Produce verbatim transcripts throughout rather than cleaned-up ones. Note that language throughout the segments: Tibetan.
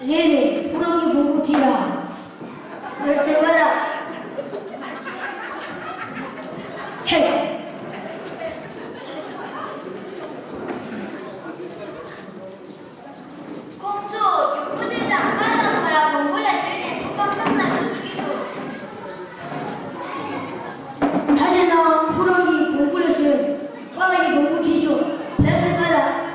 དེ་ནས་ཁོ་རང་གི་བོང་བུ་ཁྲིད་ལ། ལགས་སོ་པཱ་ལགས། ཆེ། ཁོང་ཚོ་མགྱོགས་པོ་དེ་དང་པཱ་ལགས་ཁོ་རང་བོང་བུ་ལ་ཞོན་ནས་ཁོ་པང་ཁང་ནང་དུ་འགྲོ་གི་འདུག་ད་བྱས་ན་ཁོ་རང་གི་བོང་བུ་ལ་ཞོན། པཱ་ལགས་ཀྱི་བོང་བུ་ཁྲིད་ཤོག་ལགས་སོ་པཱ་ལགས།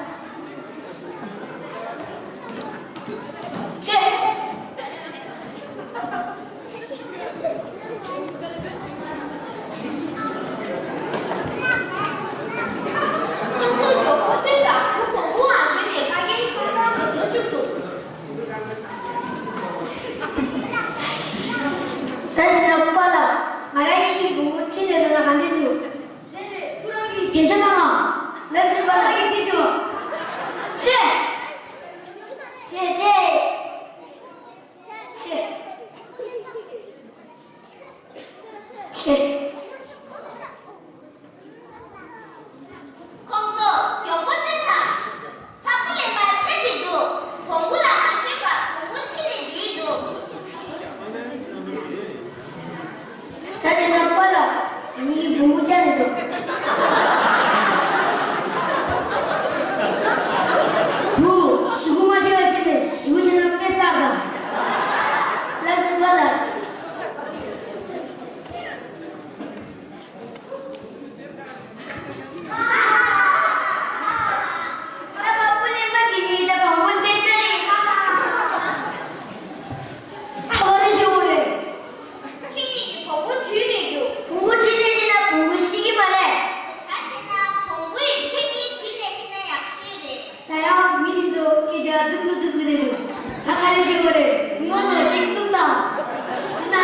ཁོང་ཚོ་མགྱོགས་པོ་དེ་དང་ཁོ་བོང་བུ་ལ་ཞོན་ནས་ཕ་གིའི་ཁ་ཁ་ལ་འགྲོ་བཅུག་འདུག་ད་ཡིན་ན་པཱ་ལགས། ང་རང་ཡིན་གྱི་བོང་བུ་ཁྲིད་ནས་འགྲོ་ན་ག་འདྲ་འདུག་ཁོ་རང་གིས་གད་ཤ་བཏང་ང་། ལགས་སོ་པཱ་ལགས། ཁྱེད་ཀྱིས་ཁྲིད་ཤོག་ཆེ། ཆེ་ཆེ། ཆེ། ཆེ། ཁོང་ཚོ་མགྱོགས་པོ་སླེབས་དང་། ཕ་བུ་ལེན་པར་ཆས་ཀྱི་འདུག་བོང་བུ་ལ་མ་ཞོན་པར་བོང་བུ་ཁྲིད་ནས་འགྲོ་གི་འདུག་ད་དེ་ན་པཱ་ལགས། ངེད་ཀྱི་བོང་བུ་བརྒྱབ་ནས་འགྲོ། བུ། ཞེ་པོ་མ་བྱེད་པ་བྱས་པས། ཞེ་པོ་བྱས་ན་དཔེ་བསགས་དང་། ལགས་སོ་པཱ་ལགས། ད་ཕ་བུ་གླེན་པ་དེ་གཉིས་ད་བོང་བུ་བསད་ས་རེད། ཧ་ཧ། ཁ་བ་ལས་ཤོར་བ་རེད། ཁྱེད་གཉིས་ཀྱིས་བོང་བུ་དུས་ནས་རྒྱུག་བོང་བུ་དུས་ནས་ཤི་ན་བོང་བུ་ཤི་གི་མ་རེད། ད་བྱས་ན་བོང་བུ་ཡིས་ཁྱེད་གཉིས་དུས་ནས་ཤི་ན་ཡག་ཤོས་རེད། ད་ཡང་མི་དེ་ཚོ་སྐད་ཆ་སྡུག་སྡུག་སྡུག་སྡུག་རེད་འདུག་ད་ག་རེ་བྱེད་དགོས་རེད། མི་ཚོ་གཅིག་གསུམ་དང་། ན།